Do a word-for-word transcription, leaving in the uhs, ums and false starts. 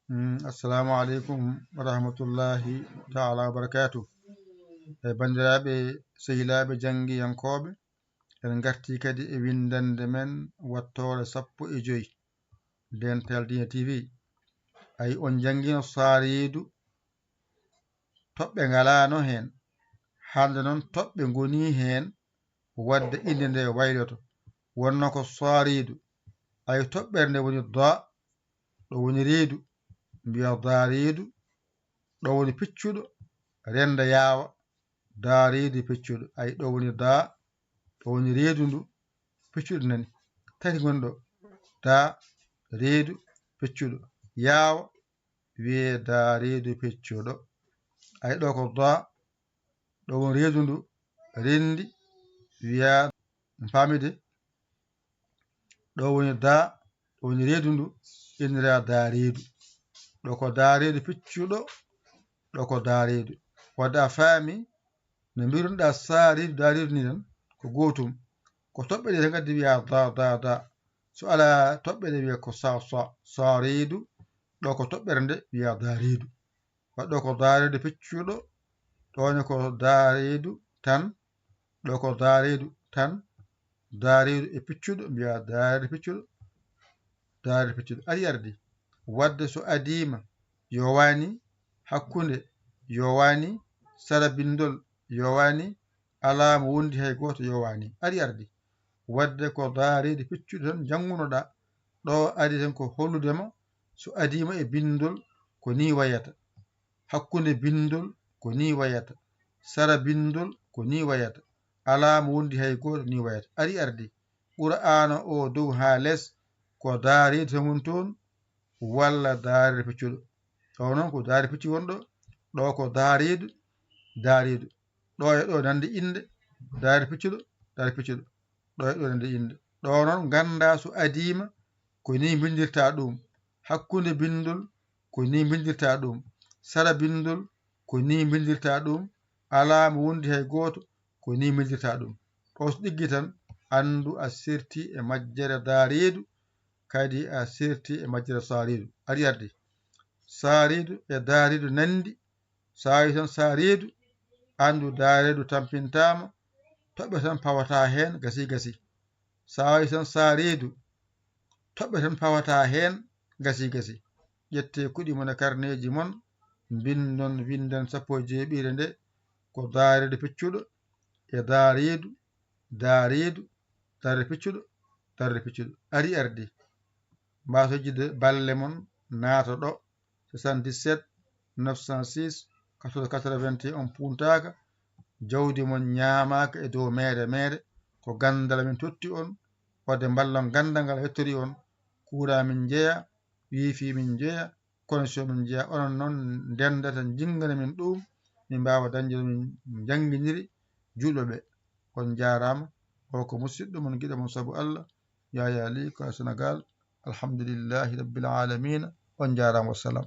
Mm, assalamu aleykum wa rahmatullahi taala wa barakatuh. E banndiraaɓe, sehilaaɓe janngiyankooɓe, en ngartii kadi e winndannde men wattoore sappo e joy, Dental Diine T V. Ay, on njanngino Saariidu, toɓɓe ngalaano heen. Hannde noon, toɓɓe ngonii heen, waɗde innde nde wayloto. Wonno ko Saariidu. Ay, toɓɓere nde woni da, ɗo woni reedu, mbiya da reedu, ɗo woni piccuɗo, rennda yaawa, da reedu piccuɗo. Ay, ɗo woni da, ɗo woni reedu ndu, piccuɗo nani. Tati ngoni ɗo, da, reedu, piccuɗo, yaawa, wiyee da reedu piccuɗo. Ay, ɗo ko da, ɗo woni reedu ndu, renndi, wiyaa, on paami de? Ɗo woni da, ɗo woni reedu ndu, innira da reedu. Ɗo ko da reedu piccuɗo, ɗo ko da reedu. Wadde a faami, no mbirunoɗaa Saariidu, da reedu ni tan, ko gootum. Ko toɓɓe ɗe tan kadi wiyaa da, da, da. So alaa toɓɓe ɗe wiyaa ko sa, sa, Saariidu, ɗo ko toɓɓere nde wiyaa da reedu. Waɗɗo ko da reedu piccuɗo, ɗo ne ko da reedu tan, ɗo ko da reedu tan, da reedu e piccuɗo, mbiya da reedu piccuɗo, da reedu piccuɗo. Ari ardi. Wadde so adiima, yowaani, hakkunde, yowaani, sara binndol, yowaani, alaa mo wondi hay gooto, yowaani. Ari ardi. Wadde ko da reedu piccuɗo tan njanngunoɗaa, ɗo ari tan ko hollude ma, so adiima e binndol, ko nii wayata. Hakkunde binndol, ko nii wayata. Sara binndol, ko nii wayata. Alaa mo wondi hay gooto, nii wayata. Ari ardi. Qur'aana o dow haa les, ko da reedu tan woni toon, walla da reedu piccuɗo? Ɗo noon ko da reedu piccuɗo woni ɗo, ɗo ko da reedu, da reedu. Ɗo e ɗo nande innde, da reedu piccuɗo, da reedu piccuɗo. Ɗo e ɗo nande innde. Ɗo noon nganndaa so adiima, ko nii mbinndirtaa ɗum. Hakkunde binndol, ko nii mbinndirtaa ɗum. Sara binndol, ko nii mbinndirtaa ɗum. Alaa mo wondi hay gooto, ko nii mbinndirtaa ɗum. Ɗo so ɗiggi tan, anndu a serti e majjere da reedu, kadi a serti e majjere Saariidu. Ari ardi. Saariidu e da reedu nanndi, so a wi tan Saariidu, anndu da reedu tampintaama, toɓɓe tan pawata heen, gasi gasi. So a wi tan Saariidu, toɓɓe tan pawata heen, gasi gasi. Ƴettee kuɗi mon e karneeji mon, mbinndon, winndan sappo e jeeɓiire nde, ko da reedu piccuɗo, e da reedu, da reedu, da reedu piccuɗo, da reedu piccuɗo. Ari ardi. Mbaaso yiɗde balle mon, naata ɗo, soixante-dix-sept neuf cent six quatorze quatre-vingt-un, puntaaka, jawdi mon ñaamaaka e dow meere meere, ko ganndal min totti on, wadde mballon ganndal ngal yettori on, kuuraa min njeya, wiifi min njeya, connexion min njeya, onon noon ndenndata, njinnggana min ɗum, min mbaawa dañde ɗo min njannginiri juulɓe ɓe. On njaaraama, o ko musiɗɗo mon, giɗo mon sabu Allah, Yaya Ly, ko Senegaal. Alhamdulillahi Rabbil Aalamiina. On njaaraama, wassalam.